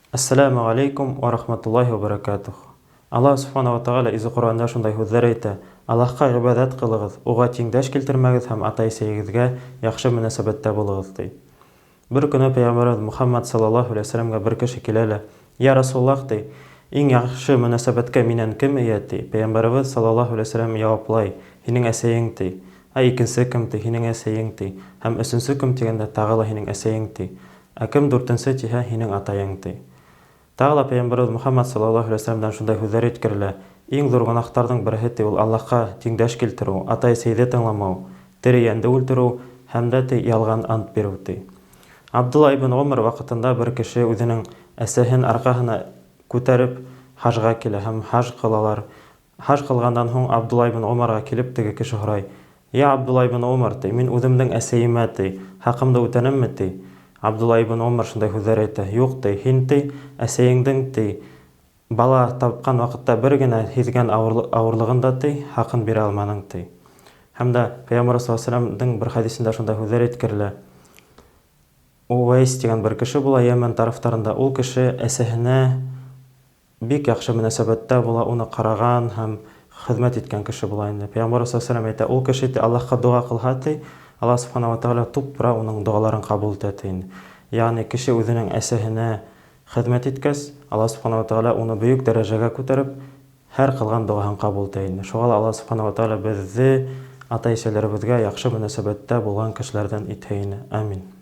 Әссәләмү галәйкүм вә рахматуллаһи вә бәрәкәтүһ. Аллаһ Сүбхәнәһү вә Тәгалә Изге Коръәндә шундай һүҙләр әйтә, Аллаһҡа ғибәҙәт ҡылығыҙ, Уға тиңдәш килтермәгеҙ һәм атай-әсәйегеҙгә яҡшы мөнәсәбәттә булығыҙ, ти. Бер көнө Пәйғәмбәребеҙ Мөхәммәд саллаллаһу галәйһи вә сәлләмгә бер кеше килә лә, Йә Расулаллаһ, ти, иң яҡшы мөнәсәбәткә минән кем эйә, ти. Пәйғәмбәребеҙ саллаллаһу галәйһи вә сәлләм яуаплай, Һинең әсәйең, ти. Ә икенсе кем, ти, һинең әсәйең, ти. Һәм өсөнсө кем тигәндә, тағы ла һинең әсәйең, ти. Ә кем дүртенсе тиһә, һинең атайың, ти. Тағы ла Пәйғәмбәребеҙ Мөхәммәд саллаллаһу галәйһи вә сәлләмдән шундай һүҙҙәр иткерелә, Иң ҙур гонаһтарҙың береһе, ти, ул Аллаһҡа тиңдәш килтерү, атай-әсәйҙе тыңламау, тере йәнде үлтерү һәм дә, ти, ялған ант биреү, ти. Абдулла ибн Гомәр ваҡытында бер кеше үҙенең әсәһен арҡаһына күтәреп хажға килә һәм хаж ҡылалар. Хаж кылгандан һуң Абдулла ибн Омарга килеп теге кеше һорай, Йә Абдулла ибн Омар, ти, мин үземнең әсәемә, ти, хакымды үтәнемме, ти? Абдулла ибн Омар шундай һүҙҙәр әйтә, Юк, ти, һин, ти, әсәйеңдең, ти, бала тапкан вакытта бер генә һизгән авырлыгын да, ти, хакын бирә алманың, ти. Һәм дә Пәйгамбәрбез саллаллаһу галәйһи ва сәлләмнең бер хәдисендә шундай һүҙҙәр әйткерелә, Увәйс дигән бер кеше була Йәмән тарафтарында, ул кеше әсәһенә Бик яхшы мөнәсәбәттә була, уны караган һәм хезмәт иткән кеше була инде. Пәйгамбәрбез саллаллаһу галәйһи ва сәлләм әйтә, ул кеше ди, Аллаһка дога кылһа ди, Аллаһ субхана ва тәгалә туп-тура уның догаларын кабул итә ди инде. Ягъни кеше үзенең әсәһенә хезмәт иткәс, Аллаһ субхана ва тәгалә уны бөек дәрәҗәгә күтәреп, һәр кылган догаһын кабул итә инде. Шуңа ла Аллаһ субхана ва тәгалә безне ата-әсәләребезгә яхшы мөнәсәбәттә булган кешеләрдән итһә ине. Амин.